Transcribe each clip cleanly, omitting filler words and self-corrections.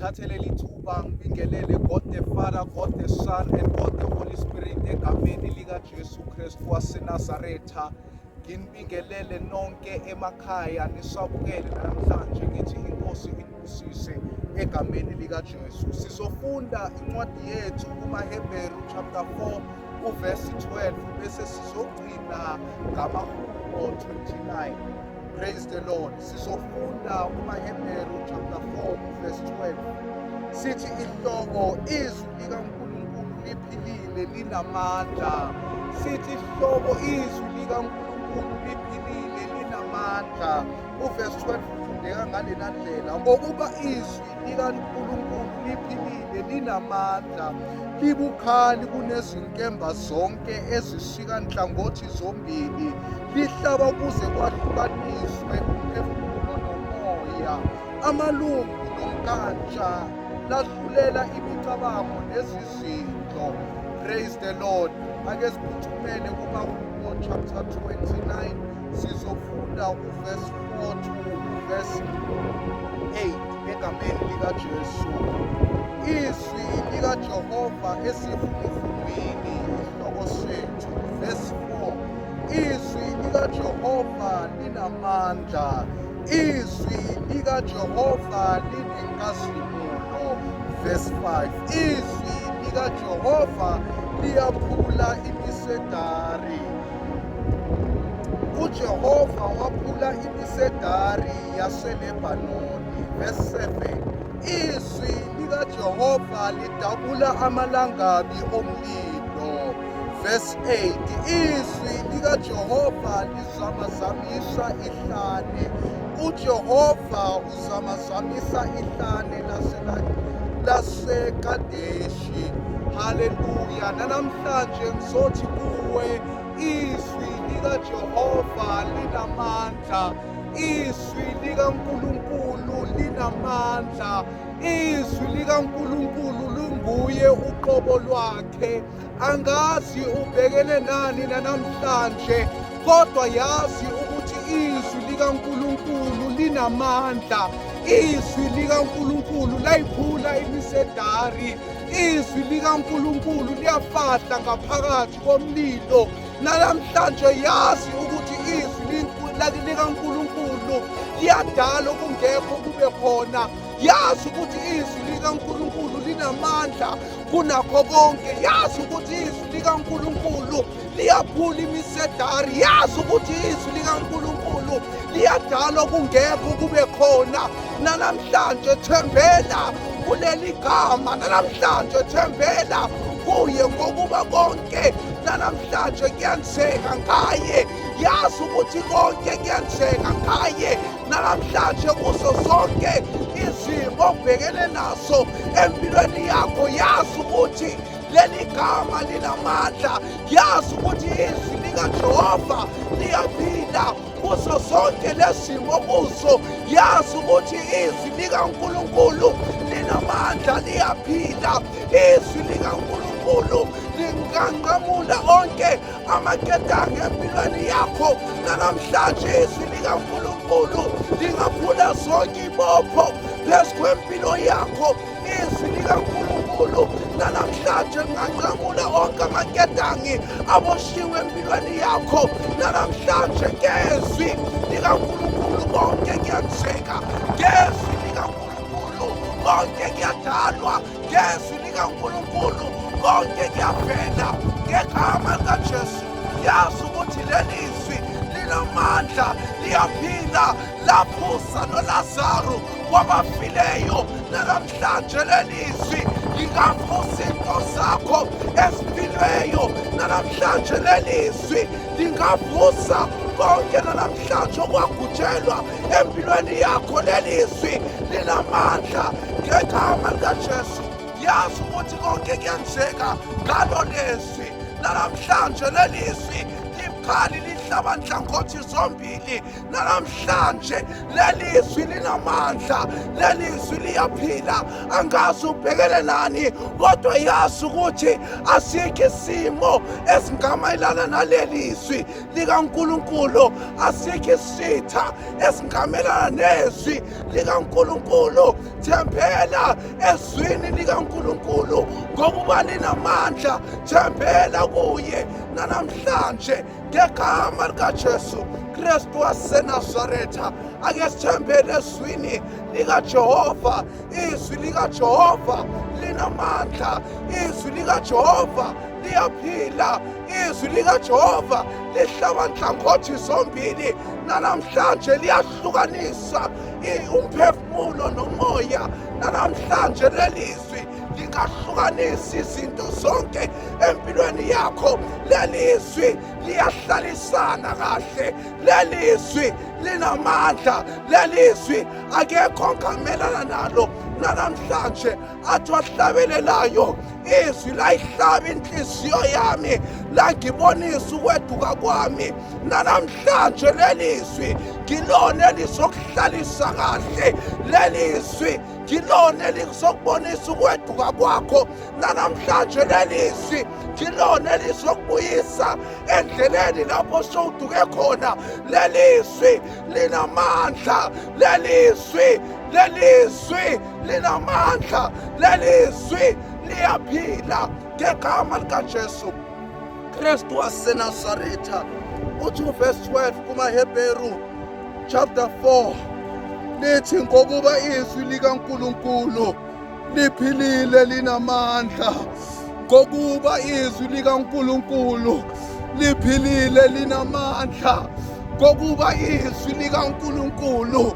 Ngithathe leli thuba ngibingelele God the Father, God the Son and God the Holy Spirit egameni likaJesu Kristu waseNazaretha. Nginibingelele nonke emakhaya nisabukele namhlanje, ngithi inkosi inibusise egameni likaJesu. Sizofunda incwadi yethu kumaHebheru chapter 4 uverse 12 bese sizogcina ngamaHubo 29. Praise the Lord. Sizofunda kumaHebheru chapter 4 verse 12. Sithi ihloko, izwi likaNkulunkulu liphilile linamandla. Sithi ihloko, izwi likaNkulunkulu liphilile linamandla. Uverse 12 ufundeka ngalena ndlela, ngokuba izwi likaNkulunkulu liphilile linamandla, libukhali kunezinkemba zonke ezisika nhlangothi zombili, lihlaba kuze kwahlukaniswe umphefumulo nomoya, amalungu nomkantsha, lahlulela imicabango nezizindlo. Praise the Lord. Ake siphuthumele kumaHubo chapter 29, sizofunda uverse 4 to verse 8 egameni likaJesu. Izwi likaJehova esivunguvungwini, isihloko sethu. Verse 4, izwi likaJehova linamandla, izwi likaJehova linenkazimulo. Verse 5, izwi likaJehova liyaphula imisedari. UJehova waphula imisedari yaseLebanoni. Verse 7, izwi likaJehova lidabula amalangabi omlilo. Verse 8, izwi likaJehova lizamazamisa ihlane. UJehova uzamazamisa ihlane laseKadeshi. Haleluya. Namhlanje ngizothi kuwe, izwi likaJehova linamandla, izwi likaNkulunkulu linamandla, izwi likaNkulunkulu lunguye uqobo lwakhe. Angazi ubhekene nani namhlanje, kodwa yazi ukuthi izwi likaNkulunkulu linamandla. Izwi likaNkulunkulu layiphula imisedari, izwi likaNkulunkulu liyafahla ngaphakathi komlilo. Namhlanje yazi ukuthi izwi likaNkulunkulu liyadala okungekho kube khona. Yazi ukuthi izwi likaNkulunkulu linamandla kunakho konke. Yazi ukuthi izwi likaNkulunkulu liyaphula imisedari. Yazi ukuthi izwi likaNkulunkulu liyadala okungekho kube khona. Namhlanje thembela kuleli gama, namhlanje thembela kuye, ngokuba konke namhlanje kuyenzeka ngaye. Yazi ukuthi konke kuyenzeka ngaye namhlanje. Kuzo zonke izimo obhekene naso empilweni yakho, yazi ukuthi leli gama linamandla. Yazi ukuthi izwi likaJehova liyaphila kuzo zonke lezimo kuzo. Yazi ukuthi izwi likaNkulunkulu linamandla, liyaphila. Izwi likaNkulunkulu linganqamula onke amaketanga empilweni yakho. Namhlanje izwi likaNkulunkulu lingaphula zonke ibopho phezu kwempilo yakho. Izwi likaNkulunkulu namhlanje linganqamula onke amaketangi aboshiwe empilweni yakho. Namhlanje ngezwi likaNkulunkulu konke kuyenzeka. Ngezwi likaNkulunkulu konke kuyadalwa. Ngezwi likaNkulunkulu konke kuyavela ngegama likaJesu. Yazi ukuthi leli zwi linamandla, liyaphila, laphusa noLazaru kwabafileyo. Namhlanje leli zwi lingavusa into zakho ezifilweyo. Namhlanje leli zwi lingavusa konke namhlanje okwagutshelwa empilweni yakho. Leli zwi linamandla ngegama likaJesu. Yazi ukuthi konke kuyenzeka ngalo lezwi. Namhlanje leli zwi libukhali. Lihlaba nhlangothi zombili. Namhlanje leli zwi linamandla, leli zwi liyaphila. Angazi ubhekene nani, kodwa yazi ukuthi asikho isimo esingamayelana naleli zwi likaNkulunkulu, asikho isitha esingamelana nezwi likaNkulunkulu. Thembela ezwini likaNkulunkulu ngokuba linamandla, thembela kuye nanamhlanje ngegama likaJesu Kristu waseNazaretha. Ake sithembele ezwini likaJehova. Izwi likaJehova linamandla, izwi likaJehova liyaphila, izwi likaJehova lihlaba nhlangothi zombili. Nanamhlanje liyahlukanisa umphefumulo nomoya. Nanamhlanje lelizwi lingahlukanisa izinto zonke empilweni yakho. Lelizwi liyahlalisana kahle, lelizwi linamandla, lelizwi akekho ongamelana nalo. Nanamhlanje athi wahlabelelayo, izwi layihlaba inhliziyo yami, langibonisa ukweduka kwami. Nanamhlanje lelizwi ngilona elizokuhlalisa kahle, lelizwi ngilona elizokubonisa ukweduka kwakho. Nanamhlanje lelizwi ngilona elizokubuyisa endleleni lapho sowuduke khona. Lelizwi linamandla, lelizwi, lelizwi linamandla, lelizwi liyaphila ngegama likaJesu Kristu waseNazaretha. Uthi uverse 12 kumaHebheru chapter 4 lithi, ngokuba izwi likaNkulunkulu liphilile linamandla, ngokuba izwi likaNkulunkulu liphilile linamandla, ngokuba izwi likaNkulunkulu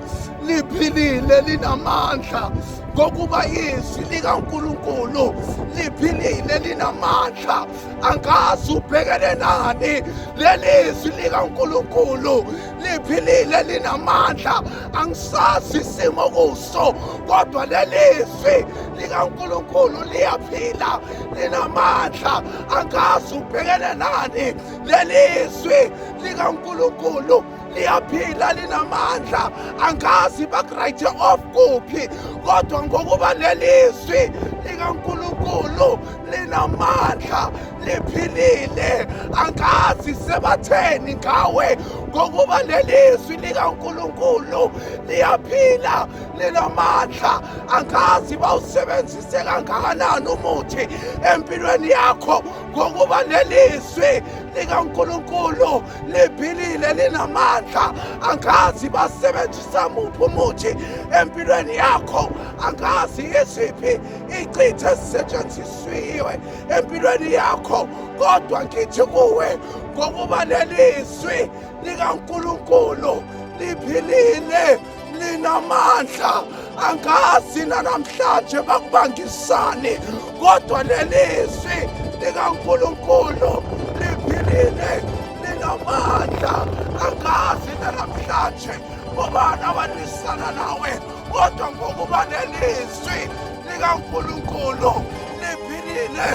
liphilile linamandla, ngokuba izwi likaNkulunkulu liphilile linamandla. Angazi ubhekene nani, leli zwi likaNkulunkulu liphilile linamandla. Angisazi isimo kuso, kodwa leli zwi likaNkulunkulu liyaphila linamandla. Angazi ubhekene nani, leli zwi likaNkulunkulu liyaphila linamandla. Angazi bakurayithe off kuphi, kodwa ngokuba lelizwi likaNkulunkulu linamandla liphilile, angazi sebatheni ngawe, ngokuba lelizwi likaNkulunkulu liyaphila linamandla. Angazi bawusebenzise kangakanani umuthi empilweni yakho, ngokuba lelizwi likaNkulunkulu liphilile linamandla. Angazi basebenzisa muphi umuthi empilweni yakho, angazi iziphi ichithe ezisetshenzisiwe empilweni yakho, kodwa ngithi kuwe, ngokuba lelizwi likaNkulunkulu liphilile linamandla. Angazi nanamhlanje bakubangisani, kodwa lelizwi likaNkulunkulu liphilile linamandla. Angazi nanamhlanje ngobani abalwisana nawe, kodwa ngokuba lelizwi likaNkulunkulu liphilile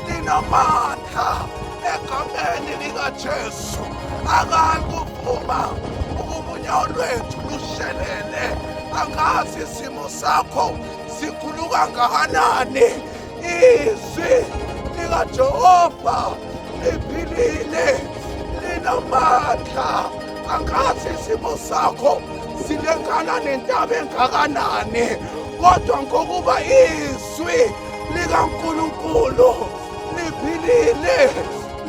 linamandla, egameni likaJesu akayi kuvuma ukuba unyawo lwethu lushelele. Angazi isimo sakho sikhulu kangakanani, izwi likaJehova liphilile linamandla. Angazi isimo sakho silengana nentaba engakanani, kodwa ngokuba izwi likaNkulunkulu liphilile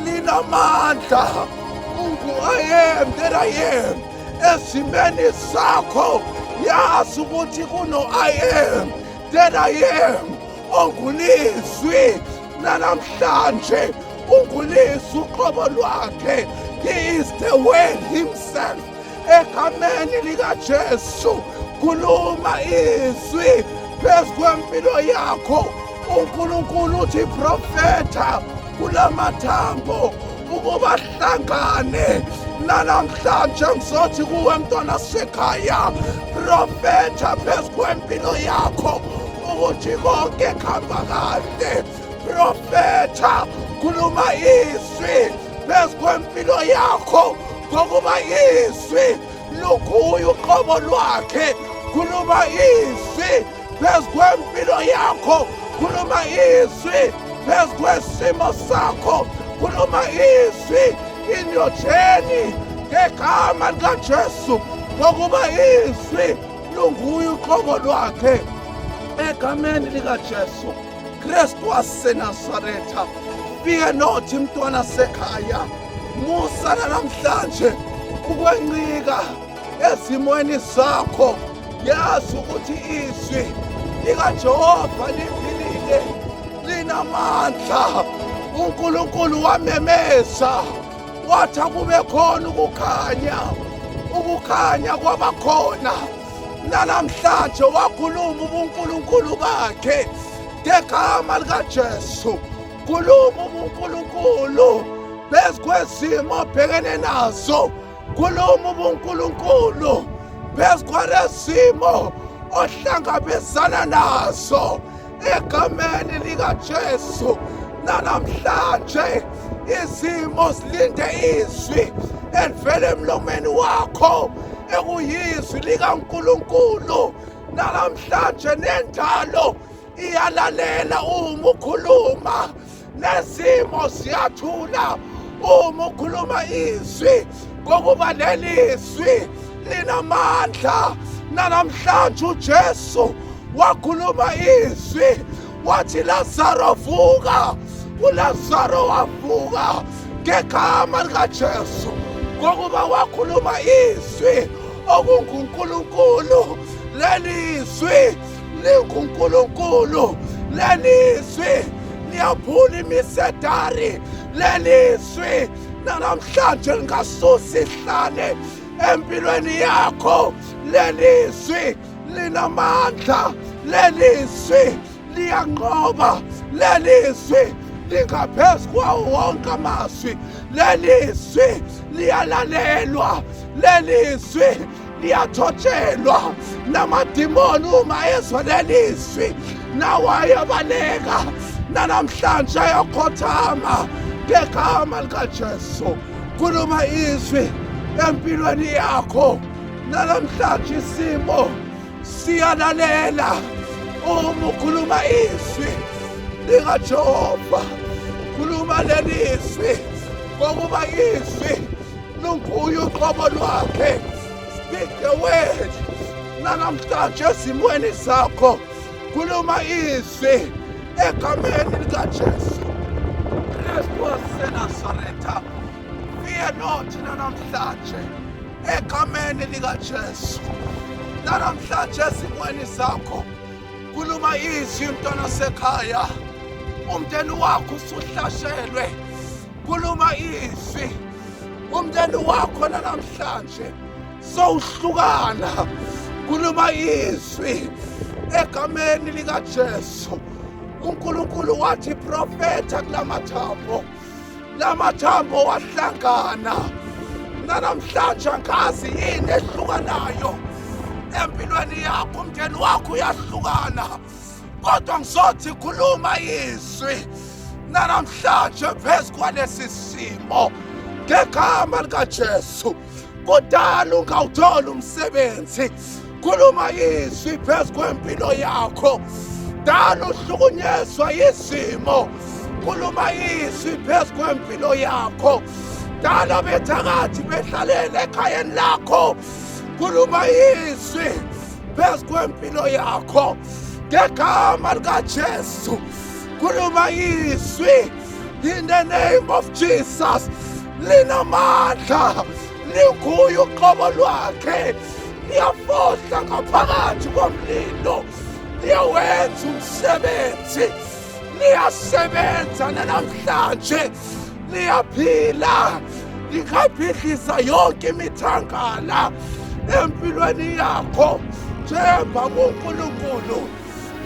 linamandla, ungu I am that I am. Esimeni sakho yazi ukuthi kuno I am that I am ongulizwi nanamhlanje, ungulizwi uqobo lwakhe. He is the Word himself. Egameni likaJesu khuluma izwi phezu kwempilo yakho. uNkulunkulu uthi profetha kulamathambo ukuba hlangane. Nanamhlanje ngizothi kuwe mntwana sekhaya, profetha phezu kwempilo yakho ukuthi konke kuhamba kahle. Profetha, khuluma izwi phezu kwempilo yakho. Ngokuba izwi luguye uqobo lwakhe. Khuluma izwi phezu kwempilo yakho, khuluma izwi phezu kwesimo sakho, khuluma izwi in your journey ngegama likaJesu, ngokuba izwi lunguye uqobo lwakhe egameni likaJesu Kristu waseNazaretha. Fike nothi mntwana sekhaya, musa namhlanje ukwencika ezimweni zakho. Yazi ukuthi izwi likaJehova liphilile, linamandla. uNkulunkulu wamemeza wathi akube khona ukukhanya, ukukhanya kwabakhona. Namhlanje wakhuluma ubuNkulunkulu bakhe ngegama likaJesu. Khuluma ubuNkulunkulu phezu kwezimo obhekene nazo, khuluma ubuNkulunkulu phezu kwalesimo ohlangabezana nazo egameni likaJesu. Namhlanje izimo zilinde izwi elivela emlomeni wakho, ekuyizwi likaNkulunkulu. Namhlanje nendalo iyalalela uma ukhuluma, nezimo ziyathula uma ukhuluma izwi, ngokuba leli zwi linamandla. Namhlanje uJesu wakhuluma izwi wathi, Lazaro vuka. uLazaro wavuka ngegama likaJesu, ngokuba wakhuluma izwi okunguNkulunkulu. Leli zwi linguNkulunkulu, leli zwi liyaphula imisedari, leli zwi namhlanje lingasusa ihlane empilweni yakho. Leli zwi linamandla, leli zwi liyanqoba, leli zwi lingaphezu kwawo wonke amazwi, leli zwi liyalalelwa, leli zwi liyathotshelwa. Namadimoni uma ezwa leli zwi nawo ayabaleka, nanamhlanje ayakhothama ngegama likaJesu. Khuluma izwi empilweni yakho namhlanje, isimo siyalalela uma ukhuluma izwi likaJehova. Khuluma leli zwi, ngokuba izwi lunguye uqobo lwakhe. Speak the word namhlanje ezimweni zakho, khuluma izwi egameni likaJesu Kristu waseNazaretha. Fear not namhlanje egameni likaJesu. Namhlanje ezimweni zakho khuluma izwi, mntwana sekhaya. Umndeni wakho usuhlashelwe, khuluma izwi. Umndeni wakho namhlanje sowuhlukana, khuluma izwi egameni likaJesu. uNkulunkulu wathi profetha kulamathambo, lamathambo wahlangana. Namhlanje angazi yini ehlukanayo empilweni yakho, umndeni wakho uyahlukana, kodwa ngizothi khuluma izwi namhlanje phezu kwalesi simo ngegama likaJesu. Kudala ungawuthola umsebenzi, khuluma izwi phezu kwempilo yakho. Dala uhlukunyezwa izimo, khuluma izwi phezu kwempilo yakho. Dala bethakathi behlalele ekhayeni lakho, khuluma izwi phezu kwempilo yakho ngegama likaJesu. Khuluma izwi in the name of Jesus. Linamandla, linguye uqobo lwakhe, liyafohla ngaphakathi komlilo, liyawenza umsebenzi, liyasebenza namhlanje, liyaphila, lingabhidliza yonke imithangala empilweni yakho. Themba kuNkulunkulu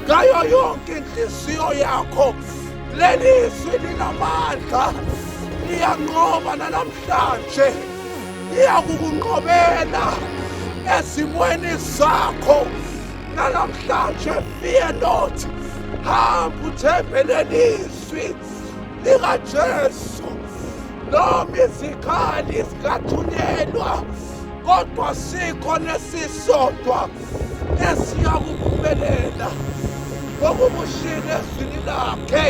ngayo yonke inhliziyo yakho. Leli zwi linamandla, liyanqoba namhlanje, liyakukunqobela ezimweni zakho namhlanje. Fear not, hamba uthembe lelizwi likaJesu. Noma izikhali zingathunyelwa, kodwa sikho nesisodwa esiyakuphumelela, ngokuba ushilo ezwini lakhe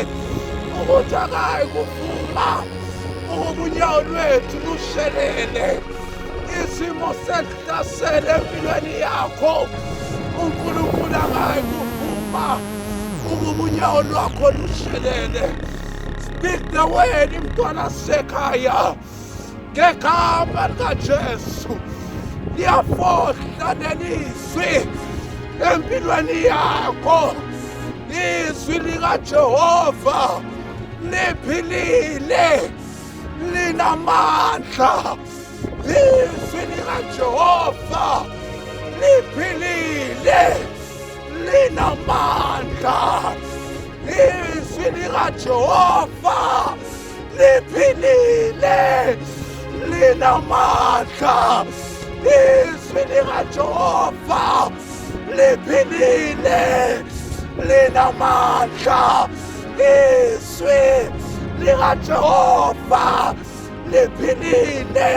ukuthi akayi kuvuma ukuba unyawo lwethu lushelele. Isimo sehlasele empilweni yakho, uNkulunkulu akayi kuvuma ukuba unyawo lwakho lushelele. Speak the word, mntwana sekhaya, ngegama likaJesu. Liyafohla lelizwi empilweni yakho. Izwi likaJehova liphilile, linamandla. Izwi likaJehova liphilile, linamandla. Izwi likaJehova liphilile, linamandla. Izwi likaJehova liphilile, linamandla. Izwi likaJehova liphilile,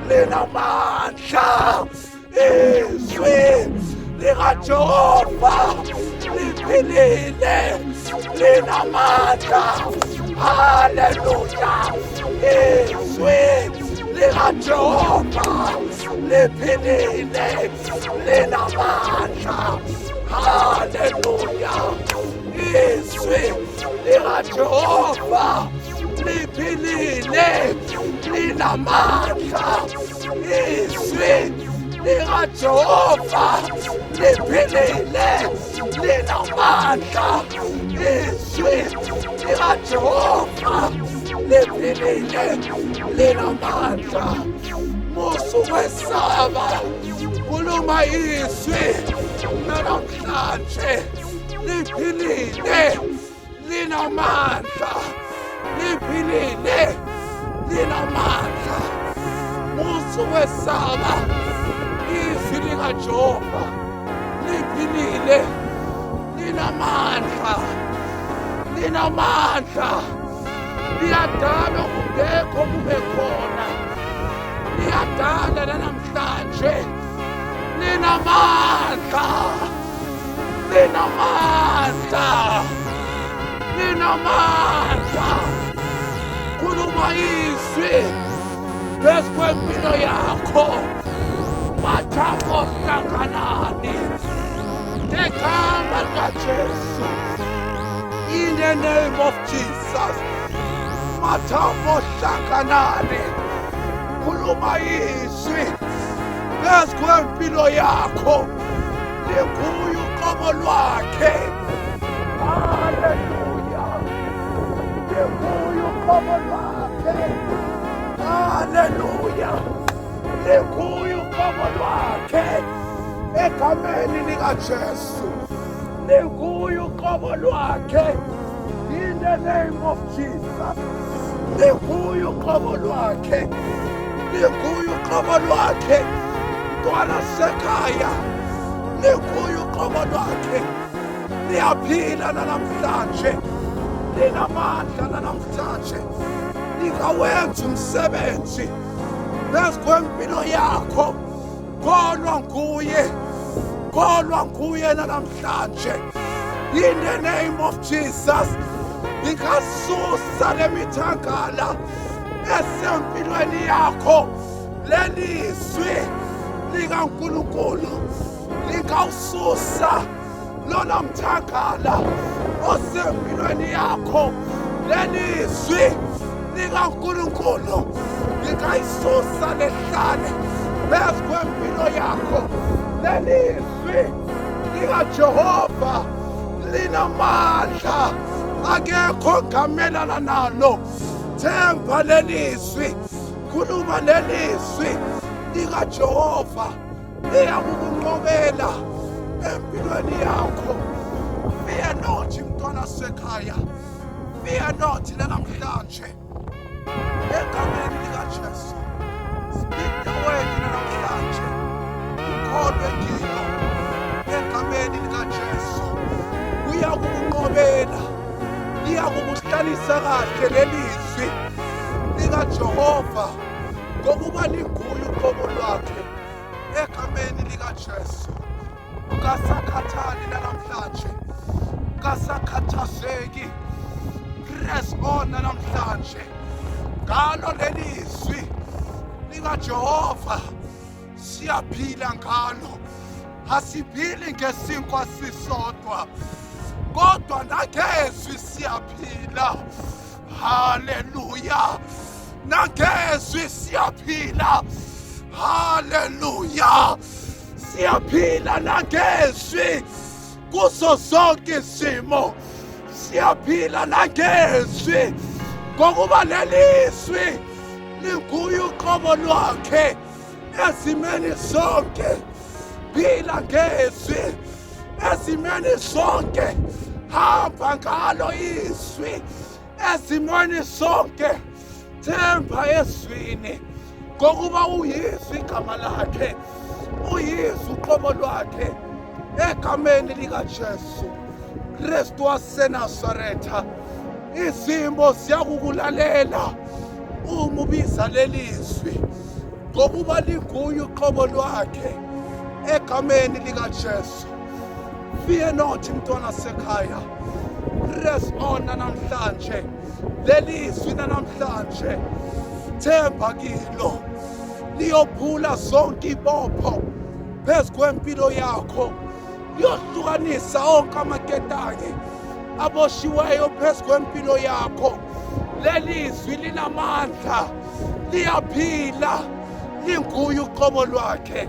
linamandla. Izwi likaJehova liphilile, linamandla. Haleluya! Izwi likaJehova liphilile, linamandla. Haleluya! Izwi likaJehova liphilile, linamandla. Izwi likaJehova liphilile, linamandla. Izwi likaJehova liphilile, linamandla. Musu kwesaba, khuluma izwi namhlanje, liphilile, linamandla. Liphilile, linamandla. Musu kwesaba, izwi likaJehova liphilile, linamandla, linamandla. Liyadala okungekho kube khona, liyadala namhlanje, linamandla, linamandla, linamandla. Khuluma izwi phezu kwempilo yakho. Mathambo hlanganani ngegama likaJesu. In the name of Jesus, mathambo hlanganani. Khuluma izwi phezu kwempilo yakho, linguye uqobo lwakhe. Haleluya! Linguye uqobo lwakhe. Haleluya! Linguye uqobo lwakhe egameni likaJesu. Linguye uqobo lwakhe in the name of Jesus. Linguye uqobo lwakhe, linguye uqobo lwakhe, mntwana sekhaya, linguye uqobo lwakhe. Liyaphila namhlanje, linamandla namhlanje, lingawenza umsebenzi phezu kwempilo yakho. Kholwa nguye, kholwa nguye namhlanje in the name of Jesus. Ingasusa lemithangala esempilweni yakho. Lelizwi likaNkulunkulu lingawususa lona mthangala osempilweni yakho. Lelizwi likaNkulunkulu lingayisusa lehlale phezu kwempilo yakho. Lelizwi likaJehova linamandla, akekho ongamelana nalo. Themba lelizwi, khuluma lelizwi likaJehova, liyakukunqobela empilweni yakho. Fear not, mntwana sekhaya, fear not namhlanje egameni likaJesu. Speak the word namhlanje, ukholwe kilo egameni likaJesu. Uyakukunqobela, liyakukuhlalisa kahle lelizwi. likaJehova ngokuba liguye uqobo lwakhe egameni likaJesu. Ungasakhathali namhlanje, ungasakhathazeki, press on namhlanje ngalo leli zwi likaJehova. Siyaphila ngalo, asiphili ngesinkwa sisodwa kodwa nangezwi siyaphila. Haleluya, nangezwi siyaphila. Haleluya, siyaphila nangezwi kuzo zonke izimo, siyaphila nangezwi ngokuba lelizwi linguye uqobo lwakhe ezimeni zonke. Phila ngezwi ezimeni zonke, hamba ngalo izwi ezimweni zonke, themba ezwini ngokuba uyizwi igama lakhe, uyizwi uqobo lwakhe egameni likaJesu Kristu waseNazaretha. Izimo ziyakukulalela uma ubiza lelizwi ngokuba linguye uqobo lwakhe egameni likaJesu. Fear not mntwana sekhaya, press on namhlanje lelizwi namhlanje, themba kilo, liyophula zonke ibopho phezu kwempilo yakho, liyohlukanisa onke amaketange aboshiweyo phezu kwempilo yakho. Lelizwi linamandla, liyaphila, linguye uqobo lwakhe.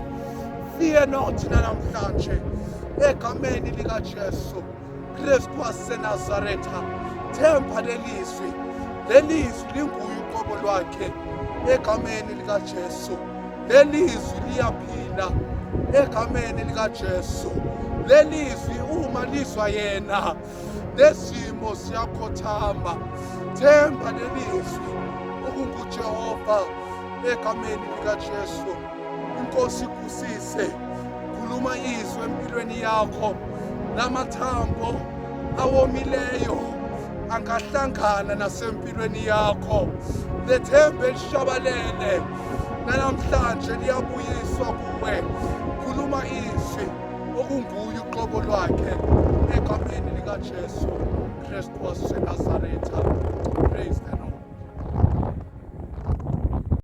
Fear not namhlanje egameni likaJesu Kristu waseNazaretha. Themba lelizwi, lelizwi linguye uqobo lwakhe egameni likaJesu. Lelizwi liyaphila egameni likaJesu. Lelizwi uma lizwa yena nezimo siyakhothama. Themba lelizwi okunguJehova egameni likaJesu. Inkosi ikusise, khuluma izwi empilweni yakho. Lamathambo awomileyo angahlangana nasempilweni yakho. Lethemba elishabalele namhlanje liyabuyiswa kuwe. Khuluma izwi okunguye uqobo lwakhe egameni likaJesu Kristu waseNazaretha.